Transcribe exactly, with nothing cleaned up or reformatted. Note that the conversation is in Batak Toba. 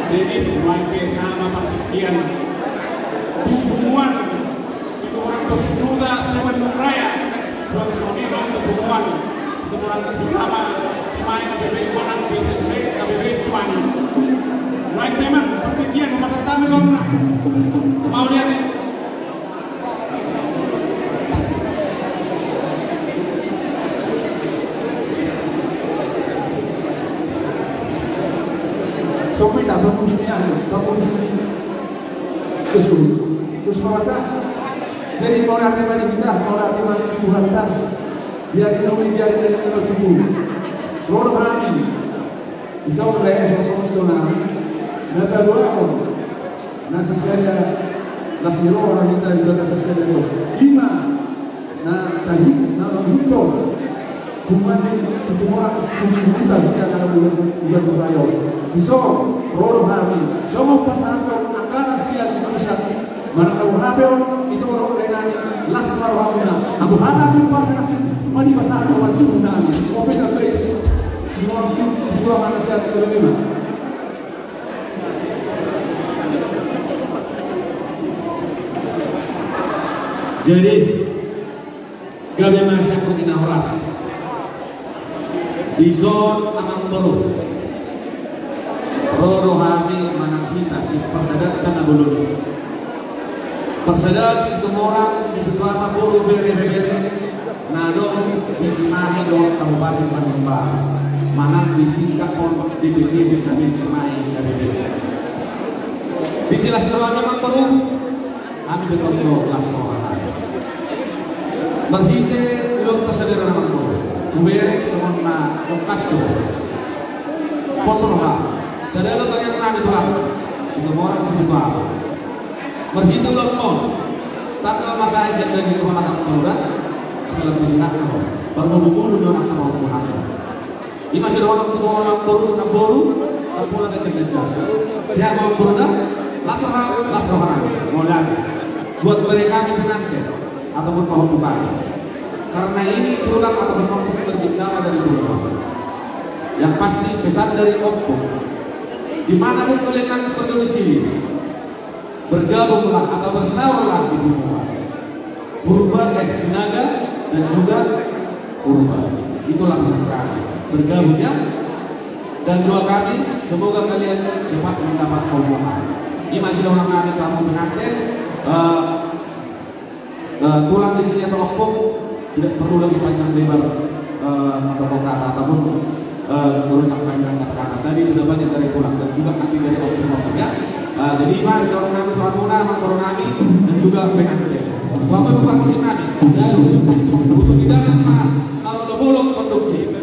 Jadi, nuaeng pe sama partingkian tu punguan Situmorang Sinuta Siwandung Raya. Suang songon i ma tu punguan Situmorang Sinuta Simaen, K B B Manang, B C C B, K B B Cuani. Nuaeng pe ma partingkian, pasahat hami tu hamuna. Mauliate. Songon i ma pangurus ni, anu, pangurus ni. Terus, terus mauliate. Jadi mauliate ma di hita, mauliate ma di Tuhanta. Di ari na uli, di ari na uli. Ro do hami. Di son, lae, songon songon tona na taluahon na sisada las ni roha hita di bagasan sisada do. I ma na tahi, na mangihuthon punguan ni Situmorang Sinuta hita na bulan, bulan Maret. Di son ro do hami songon pasahaton angka na sian pusat. Manang na boha pe on, ito do dainami, las ma rohamuna. Anggo hata ni pasahat i, ma dipasahat roha ni Tuhanta. Ope, gabe. Dua, dua mana siap, dua lima. Jadi, gabe ma siap, ina horas. Di son, amangboru, ro do hami manang hita sian parsadanta na bolon i. Parsadaan Situmorang Sinuta, boru, bere, ibebere na adong di Cimahi dohot Kabupaten Bandung Barat, manang disingkat on D P C B Samin Cimahi K B B. Disi las ni roha, amangboru. Hami pe tong do las roha. Marhite ulaonta sadari on, amangboru, hubereng songon na ongkas do. Pos roha. Sada do tangiangnami tu Tuhan. Situmorang Sinuta. Marhite ulaonmon. Tanggal ma sae sian daging, amangboru, da. Asal na pasinakna ho. Parboru-boru do na tanggal. I ma sidohonon tu boru, amangboru, namboru, namboru, ganjang-ganjang. Siap, amangboru, da? Las roha, las roha. Mauliate. Buat bere kami pengantin ataupun pahompu kami. Karena ini tulang ataupun ompung berbicara dari tulang. Yang pasti pesan dari ompung. Di mana pun kalian nanti berdomisili, bergabunglah atau bersaurlah di punguan Purba, eh, Sinaga dan juga Purba. Itulah pesan kami. Bergabung, ya. Dan doa kami, semoga kalian cepat mendapat rombongan. I ma sidohononnami tu hamu pengantin, eh, eh, tulang di sini atau ompung, tidak perlu lagi panjang lebar, eh, atau kata ataupun, eh, berucap panjang kata-kata. Tadi sudah banyak dari tulang dan juga nanti dari ompung-ompung, ya. Eh, jadi, i ma sidohononnami tu hamuna, amangborunami, dan juga pengantin. Bapak Ibu parmusik nami. Untuk tidak sama, kalau lo bolong pendukung.